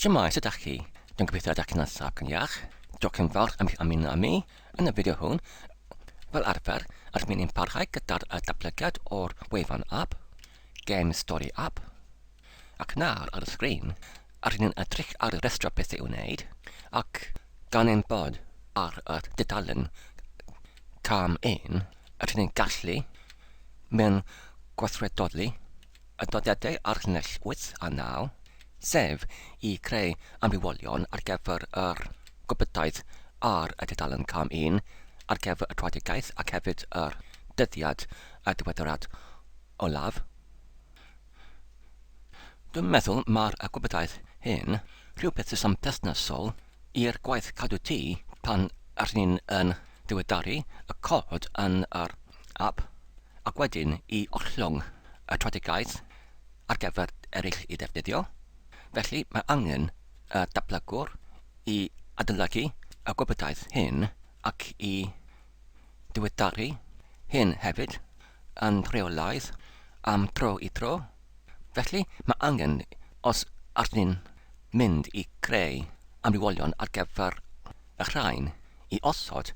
Shwmae, sut dach chi? Dwi'n gobeithio dach chi'n saff ac yn iach. Diolch yn fawr am eich ymuno â mi yn y fideo hwn. Fel arfer, rydyn ni'n parhau gyda'r datblygiad o'r wefan app, Game Story App. Ac nawr ar y sgrin, rydyn ni'n edrych ar y rhestr o bethau i'w wneud, ac gan ein bod ar y dudalen cam 1, rydyn ni'n gallu mewn gweithredoli y dyddiadau ar llinell 8 a 9, sef i creu amrywiolion ar gyfer yr gwybodaeth ar y dudalen cam 1 ar gyfer y troedigaeth ac hefyd yr dyddiad y diweddariad olaf. Dwi'n meddwl mae'r gwybodaeth hyn rhywbeth sydd yn perthnasol i'r gwaith cadw tŷ pan rydyn ni'n yn diweddaru y cod yn yr app ac wedyn i ollwng y troedigaeth ar gyfer eraill i ddefnyddio. Felly mae angen y datblygwr i adolygu y gwybodaeth hyn ac i diweddaru hyn hefyd yn rheolaidd am dro i dro. Felly mae angen, os ydyn ni'n mynd i greu amrywiolion ar gyfer y rhain, i osod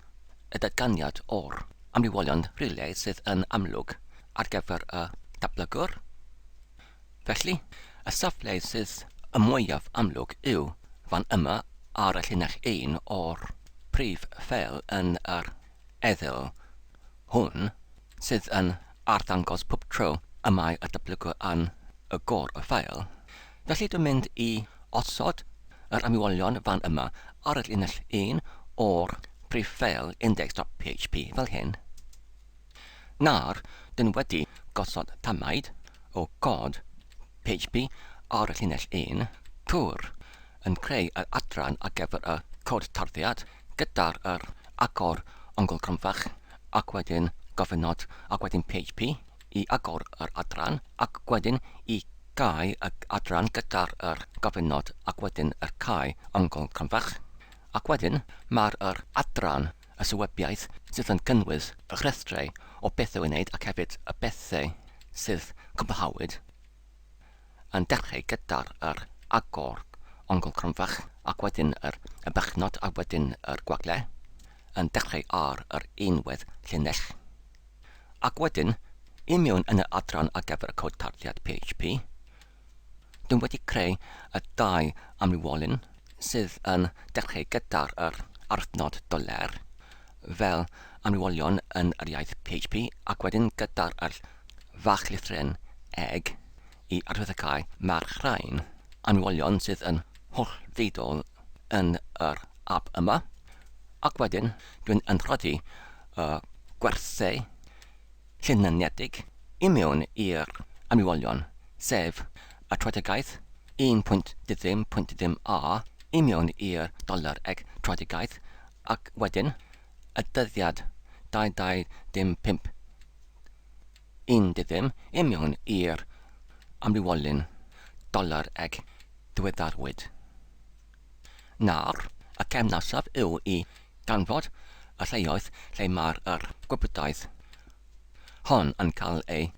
y datganiad o'r amrywiolion rhywle sydd yn amlwg ar gyfer y datblygwr. Felly, y safle sydd y mwyaf amlwg yw fan yma ar y llinell un o'r prif ffeil yn yr erthygl hwn sydd yn arddangos pob tro y mae y datblygwr yn agor y ffeil. Felly dwi'n mynd i osod yr amrywiolion fan yma ar y llinell un o'r prif ffeil index.php fel hyn. Nawr, dyn wedi gosod tamaid o god PHP ar y llinell un, tŵr yn creu yr adran ar gyfer y cod tarddiad gyda'r yr agor ongl cromfach ac wedyn gofynnod ac wedyn PHP i agor yr adran ac wedyn i gau y adran gyda'r yr gofynnod ac wedyn yr cau ongl cromfach ac wedyn mae'r yr adran y sylwebiaeth sydd yn cynnwys y rhestrau o bethau i'w wneud ac hefyd y bethau sydd cwblhawyd yn dechrau gyda'r yr agor ongl cromfach ac wedyn yr y bechnod a wedyn yr gwagle yn dechrau ar yr unwedd llinell. Ac wedyn, i mewn yn y adran ar gyfer y cod tarddiad PHP, Dwi'n wedi creu y dau amrywiolyn sydd yn dechrau gyda'r yr arthnod doler fel amrywiolion yn yr iaith PHP ac wedyn gyda'r yr fach lythryn eg i arwyddocau mae'r rhain amrywiolion sydd yn hollfeidol yn yr app yma ac wedyn dwi'n yn rhoddi y gwerthau llunynedig i mewn i'r amrywiolion, sef y troedigaeth 1.ddim.ddim A i mewn i'r doler eg troedigaeth ac wedyn y dyddiad 2 2 dim 5 1 ddim i mewn i'r amrywiolyn doler eg diweddarwyd. Nawr, y cam nesaf yw i ganfod y lleoedd lle mae'r yr gwybodaeth hon yn cael ei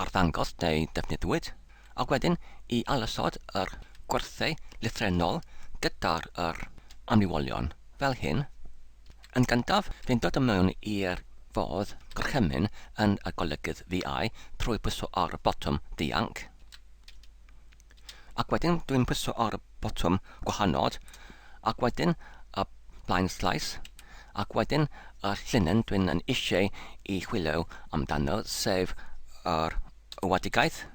arddangos neu defnyddiwyd, ac wedyn i ailosod yr gwerthau lythrennol gyda'r yr amrywiolion, fel hyn. Yn gyntaf, fi'n dod mewn i'r fodd gorchymyn yn y golygydd VI trwy pwyso ar y botwm dianc. Ac wedyn dwi'n pwyso ar y botwm gwahanod, ac wedyn y blaen slaes, ac wedyn y llinyn dwi'n yn eisiau i chwilio amdano, sef yr wadigaeth.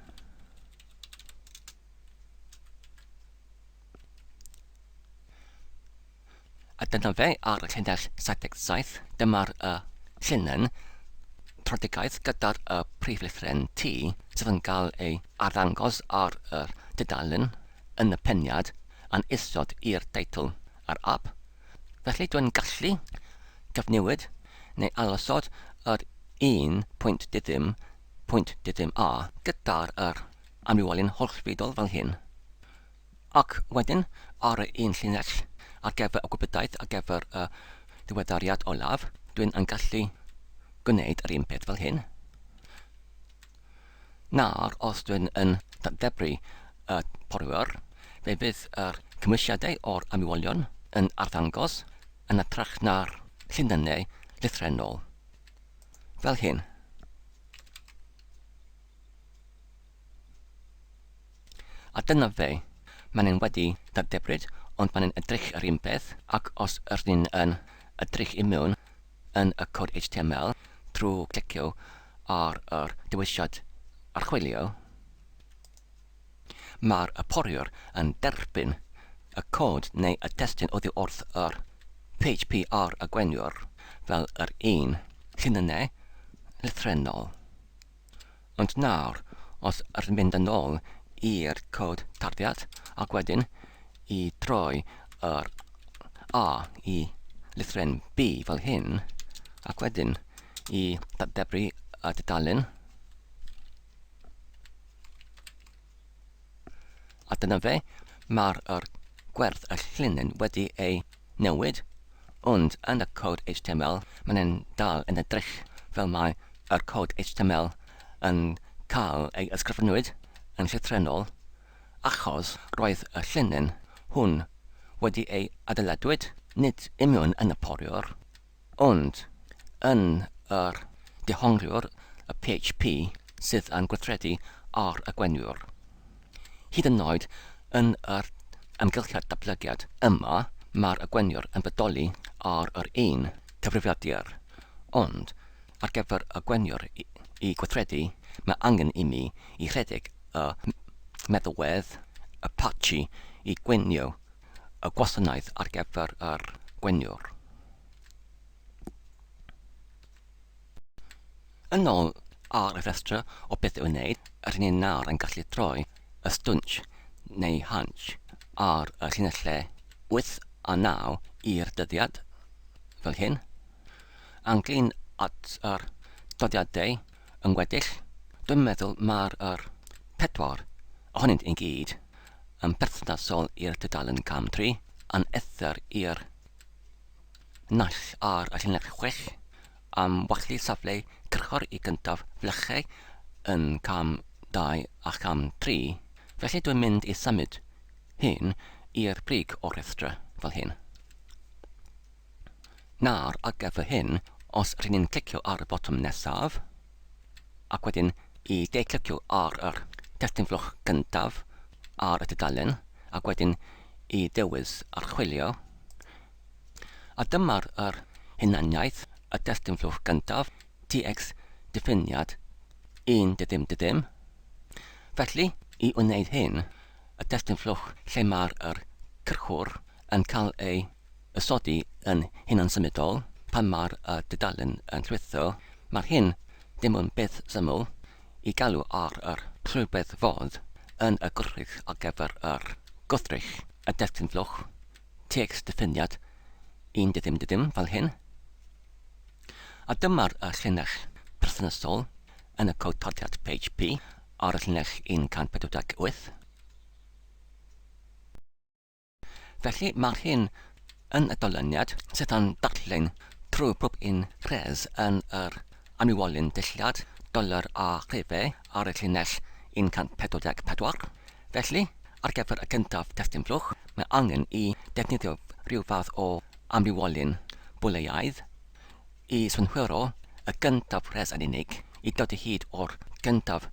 A dyna fe ar y llinell 77, dyma'r y llinyn trodigaeth gyda'r y prif lythryn T sydd yn cael ei arddangos ar yr dudalen yn y peniad yn isod i'r teitl yr ap. Felly dwi'n gallu cyfnewid neu ailosod yr un pwynt diddim pwynt diddim A gyda'r yr amrywiolyn hollfidol fel hyn. Ac wedyn, ar y un llinell, ar gyfer y gwybodaeth ar gyfer y diweddariad olaf, dwi'n yn gallu gwneud yr un peth fel hyn. Nawr, os dwi'n yn dadebru y porwr, Fe fydd yr cymwysiadau o'r amrywiolion yn arddangos yn hytrach na'r llinynnau llythrennol. Fel hyn. A dyna fe. Mae'n e'n wedi daddebryd, ond mae'n e'n edrych yr un peth, ac os yr ni'n yn edrych i mewn yn y cod HTML trwy clicio ar yr dewisiad archwilio, mae'r y poriwr yn derbyn y cod neu y testun oddi wrth yr PHP ar y gweniwr fel yr un llinynnau lythrennol. Ond nawr, os ydyn mynd yn ôl i'r cod tarddiad ac wedyn i droi yr A i lythren B fel hyn, ac wedyn i ddadebru y dudalen, A dyna fe, mae'r yr gwerth y llinyn wedi ei newid, ond yn y cod HTML mae'n e'n dal yn edrych fel mae yr cod HTML yn cael ei ysgrifennwyd yn llythrennol achos roedd y llinyn hwn wedi ei adeiladwyd nid union yn y poriwr, Ond yn yr dehongliwr y PHP sydd yn gweithredu ar y gweniwr. Hyd yn oed yn yr amgylchiad datblygiad yma mae'r y gweniwr yn bodoli ar yr un cyfrifiadur, ond ar gyfer y gweniwr i gweithredu mae angen i mi i rhedeg y meddalwedd Apache i gwenio y gwasanaeth ar gyfer yr gweniwr. Yn ôl ar y rhestr o beth i'w wneud, rydyn ni nawr yn gallu troi y stwnsh neu hansh ar y llinellau 8 a 9 i'r dyddiad, fel hyn. Ynglyn at yr dyddiadau yn weddill, dwi'n meddwl mae'r yr pedwar ohonynt i gyd yn berthnasol i'r tudalen cam 3, yn ether i'r naill ar y llinell 6, am wallu safle cyrchor i gyntaf flychau yn cam 2 a cham 3, felly dwi'n mynd i symud hyn i'r brig o'r rhestr fel hyn. Nawr, ar gyfer hyn, os rŷn ni'n clicio ar y botwm nesaf, ac wedyn i de-clicio ar yr testun flwch gyntaf ar y tudalen, ac wedyn i ddewis archwilio, a dyma'r yr hunaniaeth, y testun flwch gyntaf, tx diffiniad 1 dy ddim dy ddim. Felly, i wneud hyn, y testun flwch lle mae'r yr cyrchwr yn cael ei ysodi yn hunansymudol pan mae'r y dudalen yn llwytho, mae'r hyn ddim yn beth syml i galw ar yr rhywbeth fod yn y gwrych ar gyfer yr gwrthrych, y destun flwch, txt diffiniad un dy ddim dy ddim fel hyn. A dyma'r y llinell perthnasol yn y cod tarddiad PHP ar y llinell 148. Felly mae'r hyn yn y dolyniad sydd yn darllen trwy pob un rhes yn yr amrywiolyn dillad doler a rhifau ar y llinell 144. Felly, ar gyfer y cyntaf testun blwch, mae angen i defnyddio rhyw fath o amrywiolyn bwleiaidd i synhwyro y gyntaf rhes yn unig i dod o hyd o'r gyntaf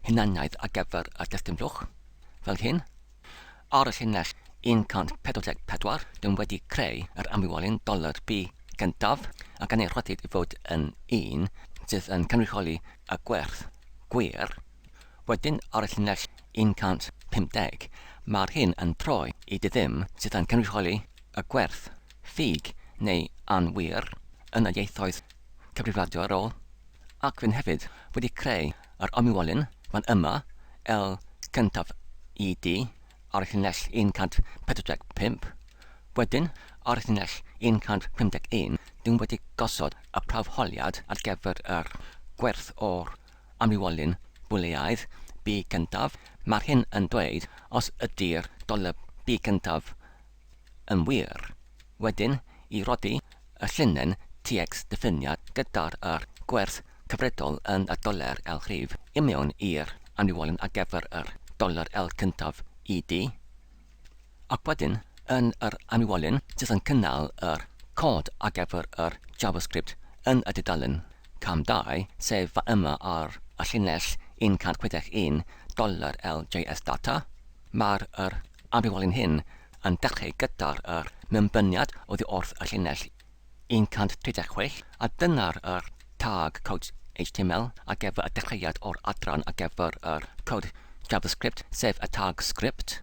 hunaniaeth ar gyfer y testun blwch, fel hyn. Ar y llinell 144, dyn wedi creu yr amrywiolyn doler B gyntaf, a gan ei rhoddid i fod yn un sydd yn cynrychioli y gwerth gwir. Wedyn, ar y llinell 150, mae'r hyn yn troi i dy ddim sydd yn cynrychioli y gwerth ffug neu anwir yn y ieithoedd cyfrifiadurol. Ac rwy'n hefyd wedi creu yr amrywiolyn fan yma, L cyntaf ED, ar y llinell 145. Wedyn, ar y llinell 151, dwi'n wedi gosod y prawfholiad ar gyfer yr gwerth o'r amrywiolyn Bwleaidd, B cyntaf. Mae'r hyn yn dweud os ydy'r doleb B cyntaf yn wir. Wedyn, i roddi y llinyn TX diffiniad gyda'r yr gwerth cyfredol yn y doler L rhif i mewn i'r amrywiolyn ar gyfer yr doler L cyntaf ED. Ac wedyn, yn yr amrywiolyn sydd yn cynnal yr cod ar gyfer yr JavaScript yn y dudalen cam 2, sef fa yma ar y llinell 161 dollar LJS data, mae'r yr amrywiolyn hyn yn dechrau gyda'r yr mewnbyniad oddi wrth y llinell 136, a dyna'r yr tag cod HTML ar gyfer y dechreuad o'r adran ar gyfer yr cod JavaScript, sef y tag script.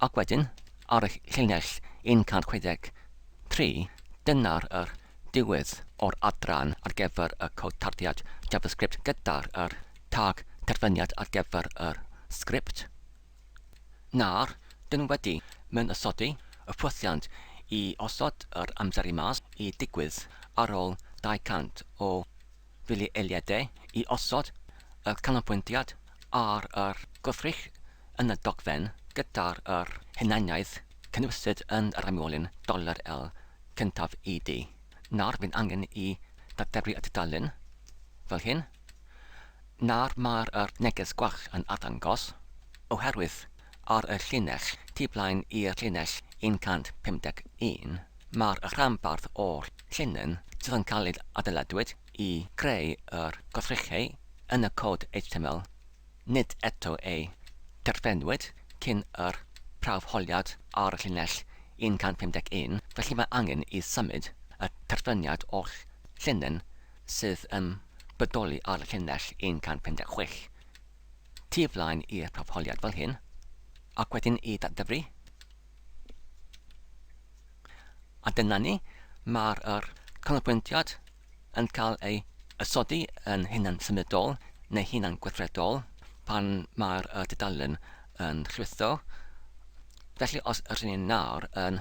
Ac wedyn, ar y llinell 163, dyna'r yr diwedd o'r adran ar gyfer y cod tarddiad JavaScript gyda'r yr tag terfyniad ar gyfer yr sgript. Nawr, dyn nhw wedi mewnosodi y ffwythiant i osod yr amseru mas i digwydd ar ôl 200 o fili-eiliadau i osod y canolbwyntiad ar yr gwrthrych yn y dogfen gyda'r yr hunaniaeth cynhwysyd yn yr amwolyn dollar $L cyntaf ED. Nawr fydd angen i ddadebru y tudalen fel hyn. Nawr mae'r yr neges gwall yn arddangos, oherwydd ar y llinell tu blaen i'r llinell 151, mae'r rhanbarth o'r llinyn sydd yn cael ei adeiladwyd i greu yr gwrthrychau yn y cod html nid eto ei derfynwyd cyn yr prawfholiad ar y llinell 151, felly mae angen i symud y terfyniad o'r llinyn sydd yn bodoli ar y llinell 156 tu flaen i'r prawfholiad fel hyn, ac wedyn i ddadfru. A dyna ni, mae'r yr canolbwyntiad yn cael ei ysodi yn hunan symudol neu hunan gweithredol pan mae'r y dudalen yn llwytho. Felly os ydyn ni nawr yn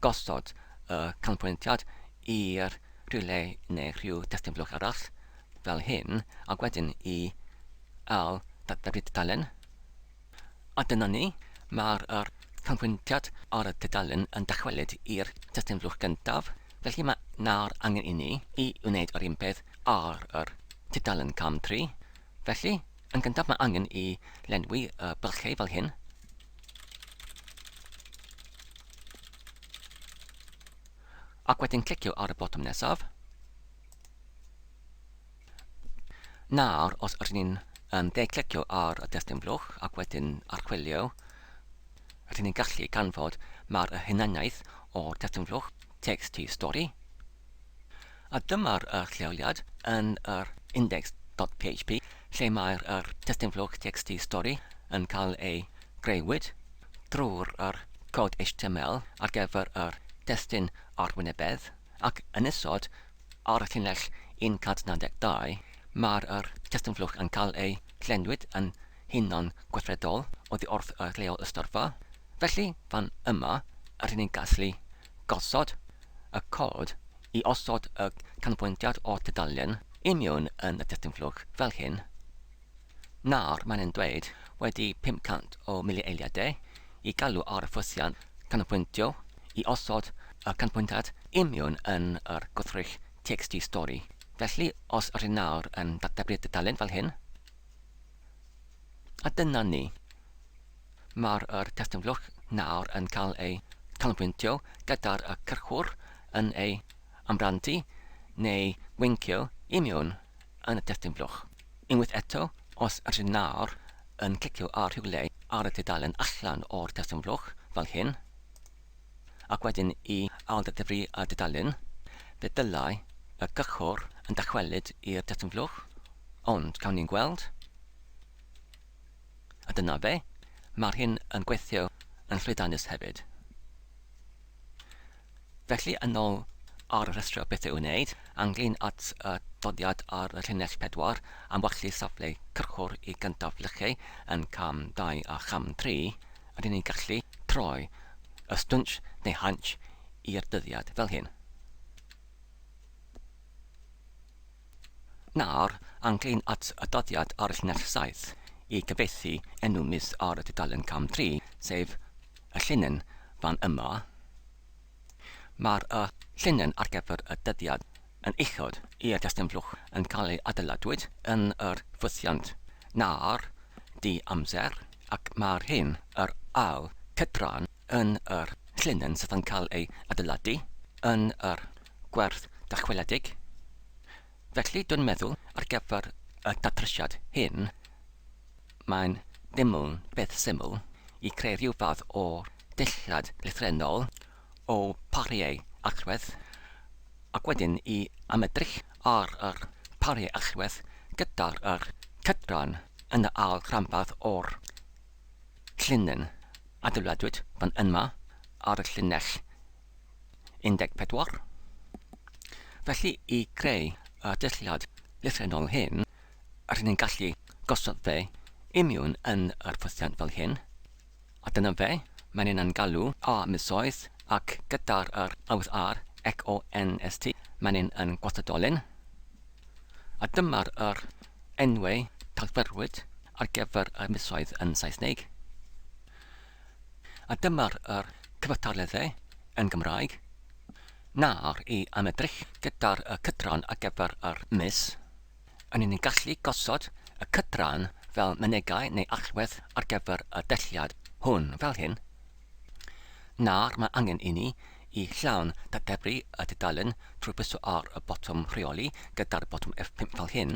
gosod y canolbwyntiad i'r rhywle neu rhyw testun blwch arall fel hyn, ac wedyn i ail ddatblygu tudalen. A dyna ni, mae'r yr canolbwyntiad ar y tudalen yn dychwelyd i'r testun blwch gyntaf, felly mae nawr angen i ni i wneud yr un peth ar yr tudalen cam 3. Felly, yn gyntaf mae angen i lenwi y bylchau fel hyn. Ac wedyn clicio ar y botwm nesaf. Nawr, os ydyn ni'n um, dde clicio ar y destun blwch ac wedyn archwilio, rydyn ni'n gallu canfod mae'r hunaniaeth o'r testun blwch txt stori. A dyma'r lleoliad yn yr index.php lle mae'r yr testun flwch txt stori yn cael ei greuwyd drwy'r yr cod HTML ar gyfer yr testun arwynebedd, ac yn isod ar y llinell 192 mae'r yr testun flwch yn cael ei llenwyd yn hunan gweithredol oddi wrth y lleol ystorfa. Felly, fan yma, rydyn ni'n gallu gosod y cod i osod y canolbwyntiad o'r tudalen i mewn yn y testun flwch fel hyn. Nawr mae'n yn dweud wedi 500 o milieiliadau i galw ar y ffwythiant canolbwyntio i osod y canolbwyntiad i mewn yn yr gwrthrych txt stori. Felly, os ydyn nawr yn datblygu'r dudalen fel hyn, a dyna ni. Mae'r yr testun flwch nawr yn cael ei canolbwyntio gyda'r y cyrchwr yn ei amrantu neu wincio i mewn yn y testun flwch. Unwaith eto, os ydych nawr yn clicio ar rhywle ar y tudalen allan o'r testun flwch, fel hyn, ac wedyn i ailddyfru y dudalen, fe ddylai y cychwr yn dychwelyd i'r testun flwch, ond cawn ni'n gweld. A dyna fe, mae'r hyn yn gweithio yn llwyddiannus hefyd. Felly, yn ôl ar y rhestr o bethau i'w wneud, ynglyn at y doddiad ar y llinell 4 am wallu safle cyrchwr i gyntaf flychau yn cam 2 a cham 3, rydyn ni'n gallu troi y stwnsh neu hansh i'r dyddiad fel hyn. Nawr, ynglŷn at y dyddiad ar y llinell 7, i gyfieithu enw mis ar y dudalen cam 3, sef y llinyn fan yma, mae'r y llinyn ar gyfer y dyddiad yn uchod i'r destun flwch yn cael ei adeiladwyd yn yr ffwythiant na'r di amser. Ac mae'r hyn yr ail cydran yn yr llinyn sydd yn cael ei adeiladu yn yr gwerth dychweledig. Felly dwi'n meddwl ar gyfer y datrysiad hyn, mae'n ddiml beth syml i creu rhyw fath o dillad lythrennol o pariau allwedd ac wedyn i amedrych ar yr pariau allwedd gyda'r yr cydran yn y ail rhanbarth o'r llinyn adeiladwyd fan yma ar y llinell 14. Felly i greu y dulliad lythrennol hyn, rydyn ni'n gallu gosod fe imiwn yn yr ffwythiant fel hyn. A dyna fe, mae'n un yn galw A misoedd ac gyda'r yr awydd ar X-O-N-S-T, mae'n un yn gwastadolyn. A dyma'r yr enwau talfyrwyd ar gyfer y misoedd yn Saesneg. A dyma'r yr cyfartaleddau yn Gymraeg. Nawr i am edrych gyda'r y cydran ar gyfer yr mis. Yn ni'n gallu gosod y cydran fel mynegai neu allwedd ar gyfer y delliad hwn fel hyn. Nawr mae angen i ni i llawn dadebru y dudalen trwy bwyso ar y botwm rheoli gyda'r botwm F5 fel hyn,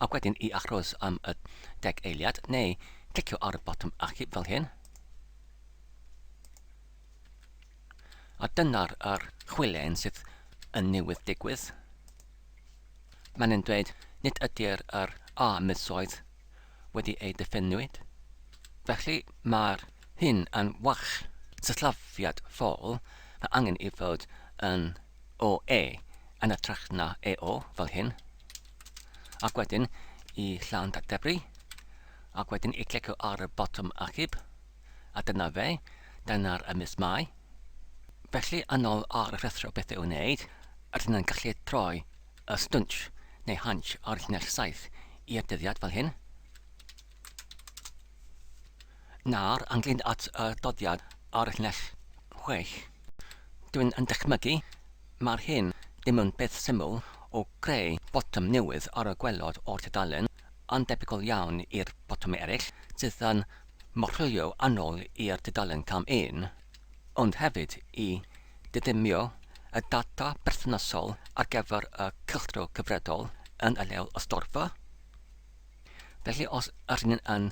ac wedyn i aros am y deg eiliad neu clicio ar y botwm achub fel hyn. A dyna'r yr chwilen sydd yn newydd digwydd. Mae'n yn dweud nid ydy'r yr A misoedd wedi ei diffiniwyd. Felly mae'r hyn yn wall sillafiad ffôl, mae angen i fod yn OE yn ytrach na EO fel hyn. Ac wedyn i llawn datebru, ac wedyn i clicio ar y botwm achub. A dyna fe, dyna'r y mis Mai. Felly, yn ôl ar y rhestr o bethau i'w wneud, rydyn yn gallu troi y stwnsh neu hunch ar llinell 7 i'r dyddiad fel hyn. Nawr, ynglyn at y dyddiad ar y llinell 6, dwi'n yn dychmygu mae'r hyn ddim yn beth syml o greu botwm newydd ar y gwaelod o'r tudalen, yn debygol iawn i'r botymau eraill sydd yn morhwylio yn ôl i'r dudalen cam un, ond hefyd i ddidymio y data perthnasol ar gyfer y cylchdro cyfredol yn y leol ystorfa. Felly os ydyn ni'n yn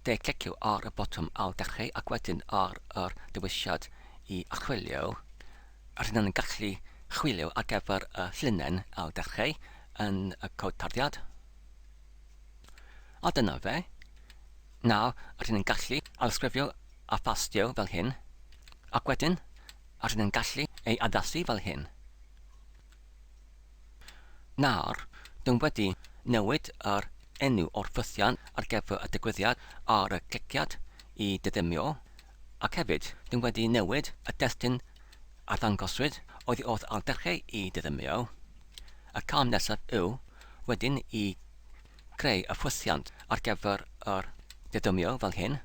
de-clicio ar y botwm ail-dechrau ac wedyn ar yr dewisiad i archwilio, rydyn ni'n gallu chwilio ar gyfer y llinell ail-dechrau yn y cod tarddiad. A dyna fe. Nawr, rydyn ni'n gallu ailysgrifio a phastio fel hyn, ac wedyn, rydyn ni'n gallu ei addasu fel hyn. Nawr, dwi'n wedi newid yr enw o'r ffythiant ar gyfer y digwyddiad ar y cliciad i didymio, ac hefyd, dwi'n wedi newid y destun a ddangoswyd oddi wrth ailddechrau i didymio. Y cam nesaf yw wedyn i greu y ffwythiant ar gyfer yr didymio fel hyn.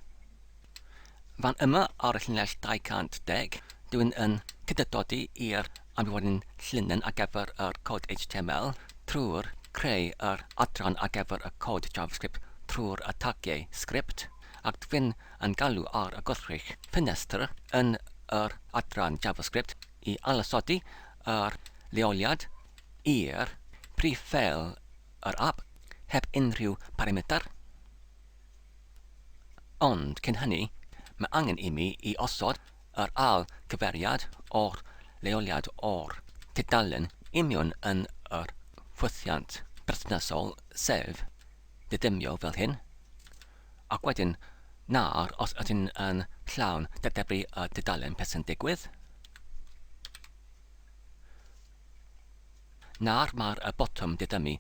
Fan yma ar y llinell 210, dwi'n yn cydadodi i'r amrywiolyn llinyn ar gyfer yr cod HTML trwy'r creu yr adran ar gyfer y cod JavaScript trwy'r y tagiau sgript, ac dwi'n yn galw ar y gwrthrych ffenestr yn yr adran JavaScript i ailosodi yr leoliad i'r prif ffeil yr ap heb unrhyw parameter. Ond cyn hynny, mae angen i mi i osod yr ail cyfeiriad o'r leoliad o'r tudalen union yn yr ffwythiant perthnasol, sef didymio fel hyn. Ac wedyn, nawr, os ydyn yn llawn dadebru y dudalen peth sy'n digwydd. Nawr mae'r y botwm diddymu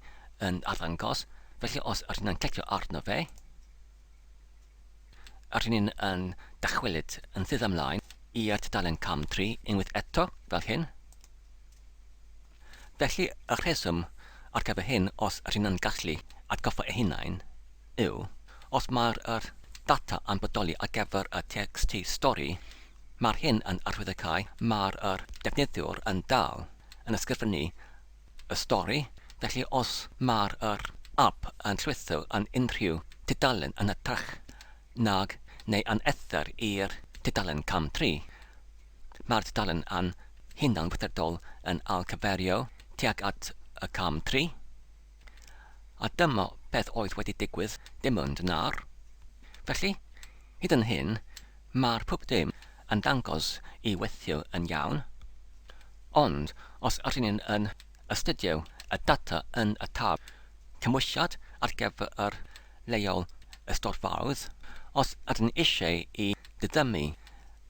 yn arddangos, felly os ydyn yn clicio arno fe, rydyn ni'n yn dychwelyd yn syth ymlaen i'r tudalen cam 3 unwaith eto, fel hyn. Felly, y rheswm ar gyfer hyn, os ydyn yn gallu atgoffa eu hunain, yw, os mae'r yr data yn bodoli ar gyfer y txt stori, mae'r hyn yn arwyddocáu mae'r yr defnyddiwr yn dal yn ysgrifennu y stori, felly os mae'r yr ap yn llwytho yn unrhyw tudalen yn hytrach nag neu an ether i'r tudalen cam 3. Mae'r tudalen an hunan weithredol yn ailgyfeirio tuag at y cam 3. A dyma beth oedd wedi digwydd dim ond nawr. Felly, hyd yn hyn, mae'r pob dim yn dangos i weithio yn iawn. Ond, os ydyn ni'n yn astudio y data yn y tab cymhwysiad ar gyfer yr leol ystorfaoedd, os ydyn ni eisiau i ddiddymu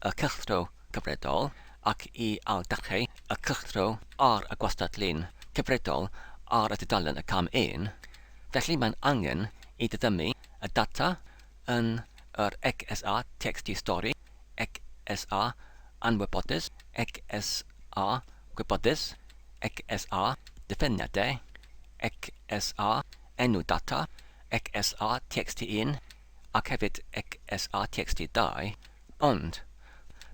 y cylchdro cyfredol ac i ailddechrau y cylchdro ar y gwastad-lun cyfredol ar y dudalen y cam 1, felly mae'n angen i ddiddymu y data yn yr XSA txt stori, XSA anwybodus, XSA gwybodus, XSA diffiniadau, XSA enw data, XSA txt 1 ac hefyd XSA txt 2. Ond,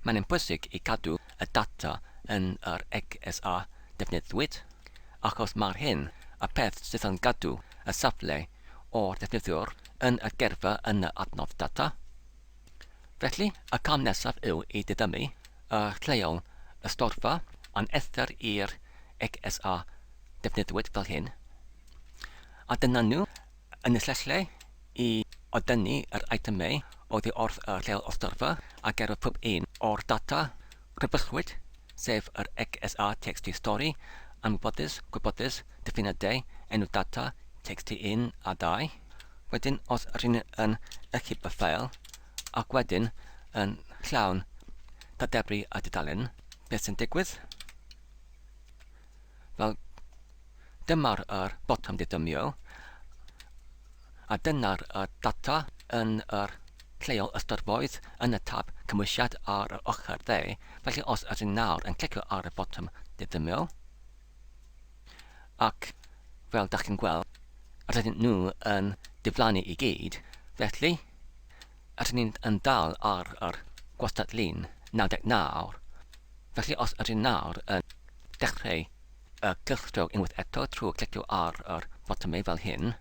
mae'n yn bwysig i gadw y data yn yr XSA defnyddiwyd, achos mae'r hyn y peth sydd yn gadw y safle o'r defnyddiwr yn y geirfa yn y adnodd data. Felly, y cam nesaf yw i ddiddymu y lleol ystorfa a'n ether i'r XSA defnyddiwyd fel hyn. A dyna nhw, Yn y lle i odynnu yr eitemau oddi wrth y lleol ystorfa a gerdd pob un o'r data crybwyllwyd, sef yr XSA txt stori, anwybodus, gwybodus, diffiniadau, enw data, txt 1 a 2. Wedyn, os rŷn yn ychyb y ffeil, ac wedyn yn llawn dadebru y dudalen, beth sy'n digwydd? Wel, Dyma'r yr botwm didymio, a dyna'r y data yn yr lleol ystyrfoedd yn y tab cymwysiad ar yr ochr dde, felly os ydyn nawr yn clicio ar y botwm didymio, ac fel dach chi'n gweld, rydyn nhw yn diflannu i gyd, felly rydyn ni'n yn dal ar yr gwastad lun 99, felly os ydyn nawr yn dechrau y cylchdro unwaith eto trwy clicio ar yr botymau fel hyn.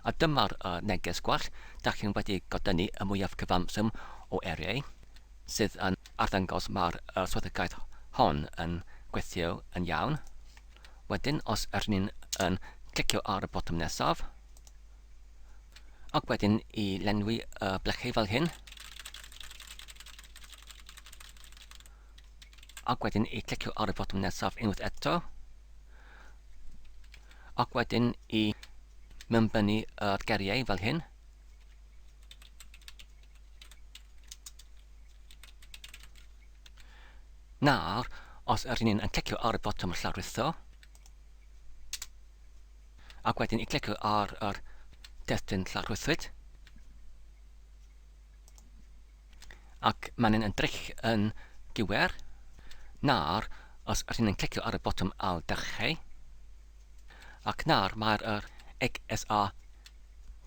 A dyma'r neges gwall, da chi'n wedi godynnu y mwyaf cyfanswm o eiriau, sydd yn arddangos mae'r swyddogaeth hon yn gweithio yn iawn. Wedyn, os ydyn ni'n yn clicio ar y botwm nesaf, Ac wedyn i lenwi y blychau fel hyn. Ac wedyn i clicio ar y botwm nesaf unwaith eto. Ac wedyn i mewnbynnu yr geriau fel hyn. Nawr, os ydyn ni'n clicio ar y botwm llawrwytho, ac wedyn i clicio ar yr destun llarwythwyd ac mae'n yn drych yn gywir. Nawr, os ydyn ni'n clicio ar y botwm al dechrau, ac nawr mae'r yr XSA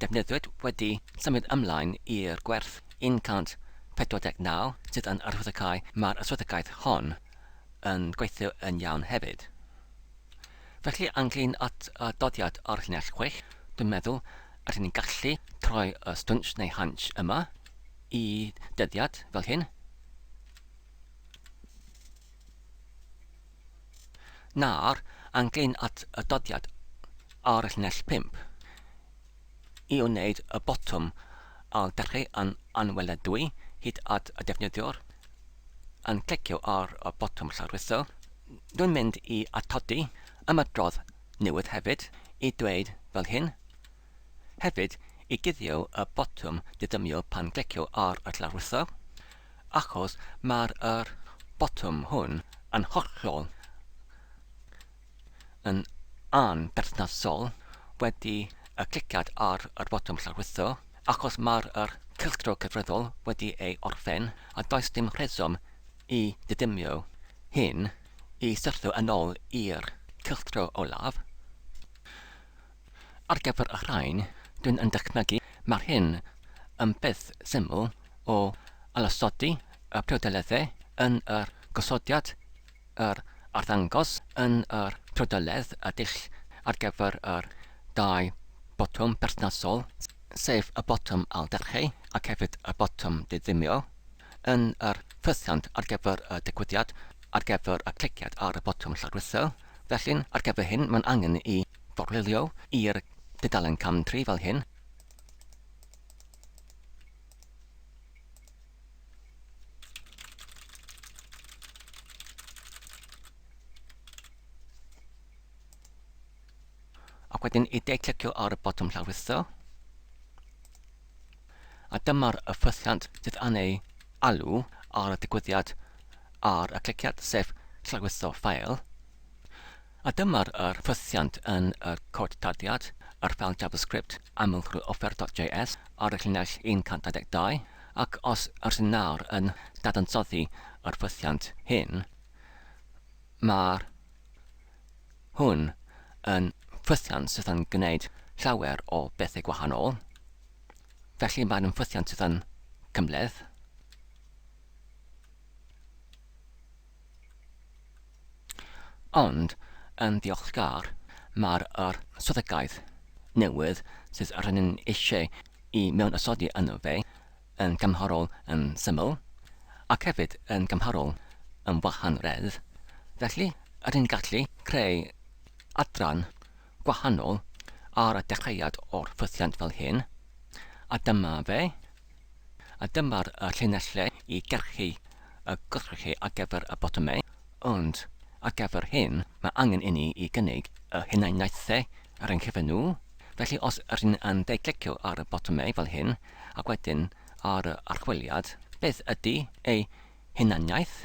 defnyddiwyd wedi symud ymlaen i'r gwerth 149 sydd yn arwyddocau mae'r swyddogaeth hon yn gweithio yn iawn hefyd. Felly, ynglyn at y doddiad ar llinell 6, dwi'n meddwl ydyn ni'n gallu troi y stwnsh neu hunch yma i dyddiad fel hyn. Nawr, ynglyn at y doddiad ar y llinell 5, i wneud y botwm al dechrau yn anweladwy hyd at y defnyddiwr yn clicio ar y botwm llawrwytho. Dwi'n mynd i atodi ymadrodd newydd hefyd i dweud fel hyn. Hefyd, i guddio y botwm didymio pan glicio ar y llawrwytho, achos mae'r yr botwm hwn yn hollol yn anberthnasol wedi y cliciad ar yr botwm llawrwytho, achos mae'r yr cylchdro cyfreddol wedi ei orffen a does dim rheswm i ddidymio hyn i syrthio yn ôl i'r cylchdro olaf. Ar gyfer y rhain, dwi'n yn dychmygu mae'r hyn yn beth syml o alosodi y priodoleddau yn yr gosodiad yr arddangos yn yr priodoledd y dull ar gyfer yr dau botwm perthnasol, sef y botwm ailddechrau ac hefyd y botwm diddymu, yn yr ffythiant ar gyfer y digwyddiad ar gyfer y cliciad ar y botwm lawrlwytho. Felly, ar gyfer hyn, mae'n angen i forwylio i'r dudalen cam 3 fel hyn. Ac wedyn i de-clicio ar y botwm llawrlwytho. A dyma'r y ffythiant sydd yn ei alw ar y digwyddiad ar y cliciad, sef llawrlwytho ffael. A dyma'r yr ffythiant yn y cod tarddiad, yr ffeil JavaScript amlrwyoffer.js ar y llinell 122, ac os ydyn nawr yn dadansoddi yr ffythiant hyn, mae'r hwn yn ffythiant sydd yn gwneud llawer o bethau gwahanol. Felly mae'n ffythiant sydd yn cymhleth. Ond, yn ddiolchgar, mae'r yr swyddogaeth newydd sydd rydyn ni eisiau i mewn-osodi yno fe yn gymharol yn syml, ac hefyd yn gymharol yn wahanredd. Felly, rydyn ni'n gallu creu adran gwahanol ar y dechreuad o'r ffythiant fel hyn, a dyma fe. A dyma'r llinellau i gyrchu y gwrthrychau ar gyfer y botymau, ond ar gyfer hyn mae angen inni i gynnig y hunaniaethau ar ein cyfer nhw. Felly os ydyn yn de-clicio ar y botymau fel hyn ac wedyn ar y archwiliad, beth ydy ei hunaniaeth?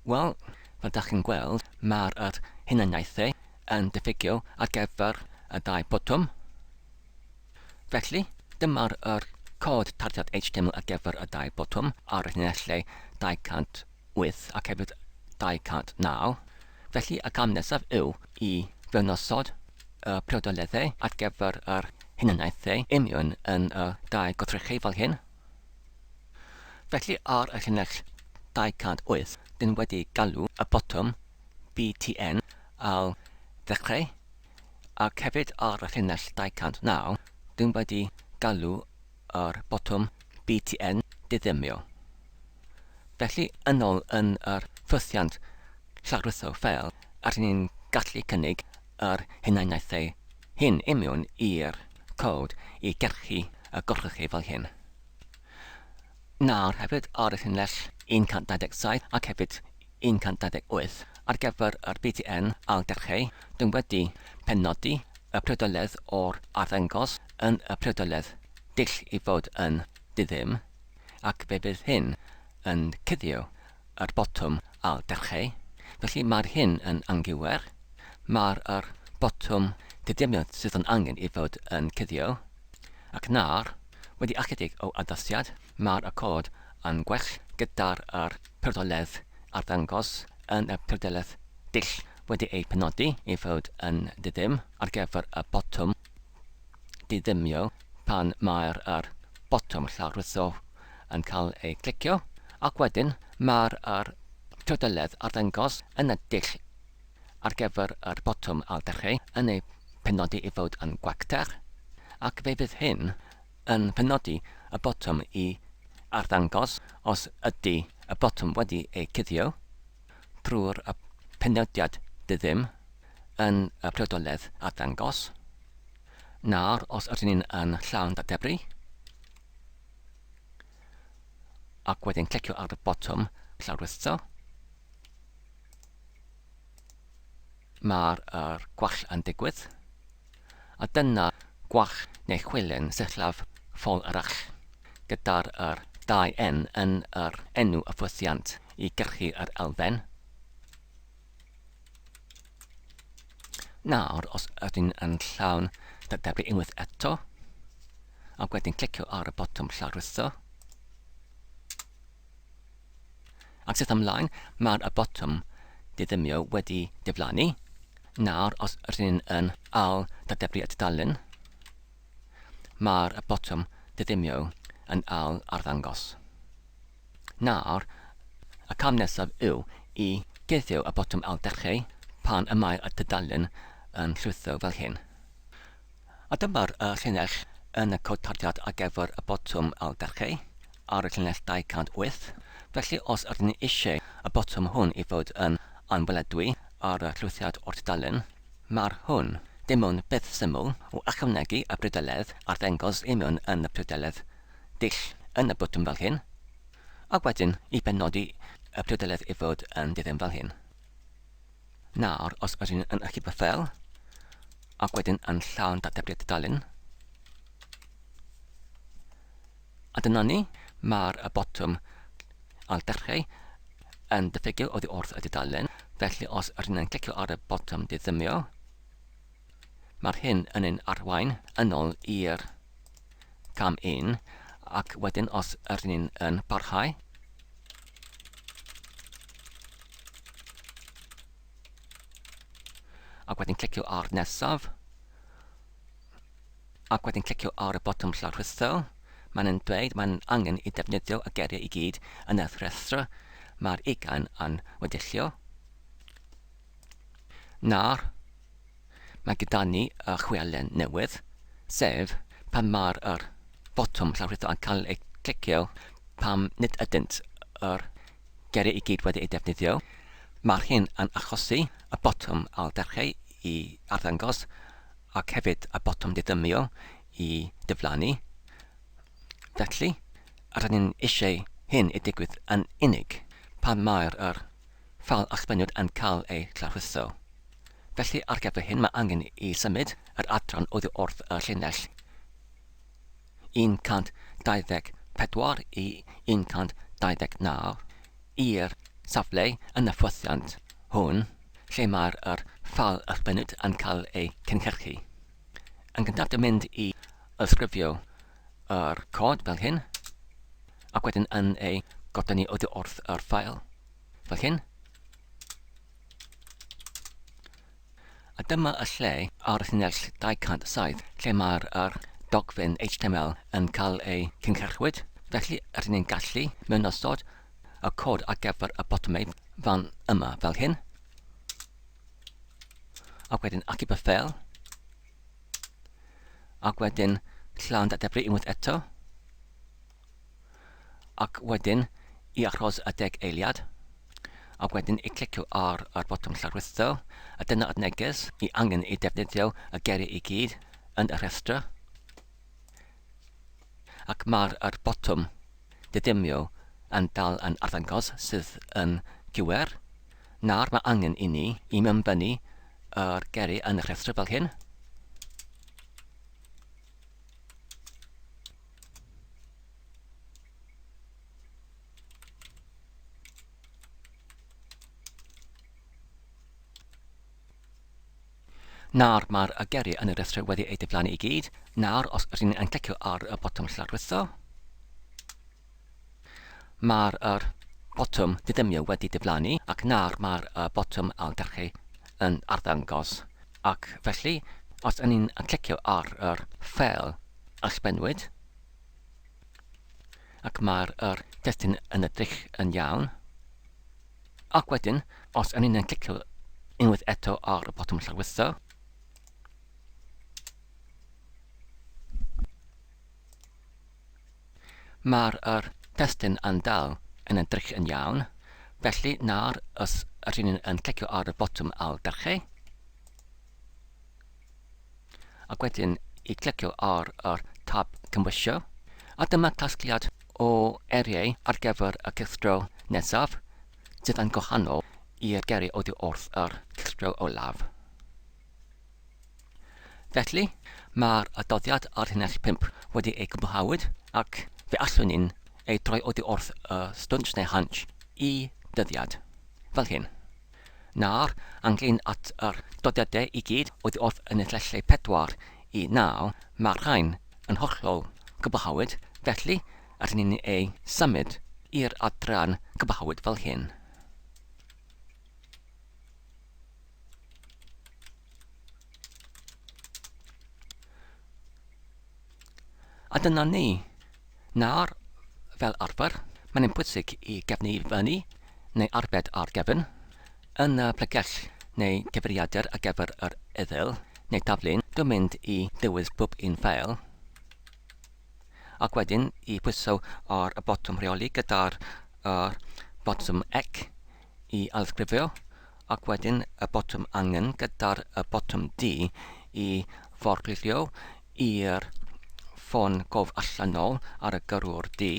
Wel, fel dach chi'n gweld, mae'r yr hunaniaethau yn diffygio ar gyfer y ddau botwm. Felly, dyma'r yr cod tarddiad HTML ar gyfer y dau botwm ar y llinellau 208 ac hefyd 209. Felly, y cam nesaf yw i fewnosod y priodoleddau ar gyfer yr hunaniaethau union yn y dau goddrychau fel hyn. Felly, ar y llinell 208, dyn wedi galw y botwm BTN al ddechrau Ac hefyd ar y llinell 209, dyn wedi galw yr botwm BTN diddymio. Felly, yn ôl yn yr ffythiant llawrlwytho ffeil, rydyn ni'n gallu cynnig yr hunaniaethau hyn imiwn i'r cod i gyrchu y gollwch fel hyn. Nawr hefyd ar y llinell 127 ac hefyd 128 ar gyfer yr BTN ailgylchu, dyn wedi penodi y priodoledd o'r arddangos yn y priodoledd dull i fod yn diddim, ac fe fydd hyn yn cuddio yr botwm ailgylchu. Felly mae'r hyn yn anghywir. Mae'r yr botwm diddymiad sydd yn angen i fod yn cuddio, ac nawr, wedi ychydig o addasiad, Mae'r cod yn gwell gyda'r yr priodoledd arddangos yn y priodoledd dull wedi ei penodi i fod yn ddiddim ar gyfer y botwm diddymio pan mae'r yr botwm llawrlwytho yn cael ei clicio, ac wedyn mae'r yr priodoledd arddangos yn y dull ar gyfer yr botwm ailddechrau yn ei penodi i fod yn gwacter, ac fe fydd hyn yn penodi y botwm i arddangos os ydy y botwm wedi ei cuddio trwy'r y penodiad diddim yn y priodoledd arddangos. Nawr, os ydyn ni'n yn llawn datebru, ac wedyn clicio ar y botwm llawrlwytho, Mae'r yr gwall yn digwydd. A dyna gwall neu chwilen sillaf ffôl arall, gyda'r yr 2N yn yr enw y ffwythiant i gyrchu yr elfen. Nawr, os ydyn yn llawn dadebru unwaith eto, ac wedyn clicio ar y botwm llawrlwytho, Ac sut ymlaen, mae'r y botwm diddymio wedi diflannu. Nawr, os rydyn yn ail dadebru y tudalen, mae'r y botwm diddymio yn ail arddangos. Nawr, y cam nesaf yw i guddio y botwm ailddechrau pan y mae y tudalen yn llwytho fel hyn. A dyma'r y llinell yn y cod tarddiad ar gyfer y botwm ailddechrau ar y llinell 208. Felly os ydyn ni eisiau y botwm hwn i fod yn anweledwy ar y llwythiad o'r tudalen, mae'r hwn dim ond beth syml o ychwanegu y prydeledd arddangos i mewn yn y prydeledd dull yn y botwm fel hyn, ac wedyn i benodi y prydeledd i fod yn diddim fel hyn. Nawr, os ydyn yn achub y ffeil, ac wedyn yn llawn dateblu tudalen, a dyna ni, mae'r y botwm ar dechrau yn diffygio oddi wrth y dudalen, felly os ydyn yn clicio ar y botwm diddymio, mae'r hyn yn ein arwain yn ôl i'r cam 1, ac wedyn os ydyn ni'n yn parhau, ac wedyn clicio ar nesaf, ac wedyn clicio ar y botwm lawrlwytho, mae'n yn dweud mae'n angen i defnyddio y geiriau i gyd yn y rhestr, mae'r ugain yn weddillio. Nawr, mae gyda ni y chwialen newydd, sef pan mae'r yr botwm llawrlwytho yn cael ei clicio pam nid ydynt yr geiriau i gyd wedi eu defnyddio. Mae'r hyn yn achosi y botwm ailddechrau i arddangos ac hefyd y botwm didymio i diflannu. Felly, rydyn ni'n eisiau hyn i digwydd yn unig pan mae'r yr ffeil allbynnwyd yn cael ei lawrlwytho. Felly ar gyfer hyn mae angen i symud yr adran oddi wrth y llinell 124 i 129 i'r safle yn y ffwythiant hwn lle mae'r yr ffeil allbynnwyd yn cael ei cynhyrchu. Yn gyntaf dwi'n mynd i ysgrifio yr cod fel hyn ac wedyn yn ei godynnu oddi wrth yr ffael fel hyn. A dyma y lle ar y llinell 207 lle mae'r yr dogfen HTML yn cael ei cynhyrchwyd. Felly rydyn ni'n gallu mewnosod y cod ar gyfer y botymau fan yma fel hyn. Ac wedyn achub y ffeil. Ac wedyn llawn dadebru unwaith eto. Ac wedyn i achos y deg eiliad, ac wedyn i clicio ar yr botwm llarwyddo, a dyna'r neges i angen i defnyddio y geiriau i gyd yn y rhestr. Ac mae'r yr botwm didymio yn dal yn arddangos sydd yn gywir. Nawr mae angen i ni i mewnbynnu yr geiriau yn y rhestr fel hyn. Nawr mae'r geiriau yn y rhestr wedi eu diflannu i gyd. Nawr, os ydyn ni'n clicio ar y botwm llarwyddo, mae'r yr botwm didymio wedi diflannu ac nawr mae'r y botwm ailgylchu yn arddangos. Ac felly, os ydyn ni'n clicio ar yr ffeil allbennwyd, ac mae'r yr testun yn edrych yn iawn, ac wedyn, os ydyn ni'n clicio unwaith eto ar y botwm llawrlwytho, mae'r yr testun yn dal yn edrych yn iawn, felly nawr os ydyn ni'n yn clicio ar y botwm ailgylchu, ac wedyn i clicio ar yr tab cymhwysio, a dyma casgliad o eiriau ar gyfer y cylchdro nesaf sydd yn gwahanol i'r geiriau oddi wrth yr cylchdro olaf. Felly, mae'r adroddiad ar llinell 5 wedi ei gwblhawyd ac fe allwn ni'n ei droi oddi wrth y stwnsh neu hunch i dyddiad, fel hyn. Nawr, ynglŷn at yr dyddiadau i gyd oddi wrth y llinellau 4 i 9, mae'r rhain yn hollol gwblhawyd, felly rydyn ni'n eu symud i'r adran gwblhawyd fel hyn. A dyna ni. Nawr, fel arfer, mae'n bwysig i gefnu fyny neu arbed ar gefn yn y pregell neu cyfeiriadur ar gyfer yr eddyl neu taflun, dwi'n mynd i ddewis bob un ffeil ac wedyn i pwyso ar y botwm rheoli gyda'r yr botwm C i ailsgrifio ac wedyn y botwm angen gyda'r y botwm D i forglio i'r ffôn gof allanol ar y gyrrwr D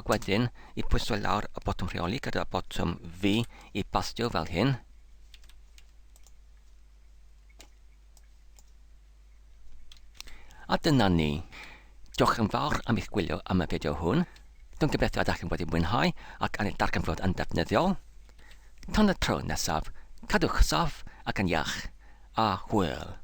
ac wedyn i pwyso lawr y botwm rheoli gyda'r botwm V i bastio fel hyn. A dyna ni. Diolch yn fawr am eich gwylio am y fideo hwn. Dwi'n gobeithio ydych chi'n wedi mwynhau ac yn ei darganfod yn ddefnyddiol. Tan y tro nesaf, cadwch saff ac yn iach, a hwyl.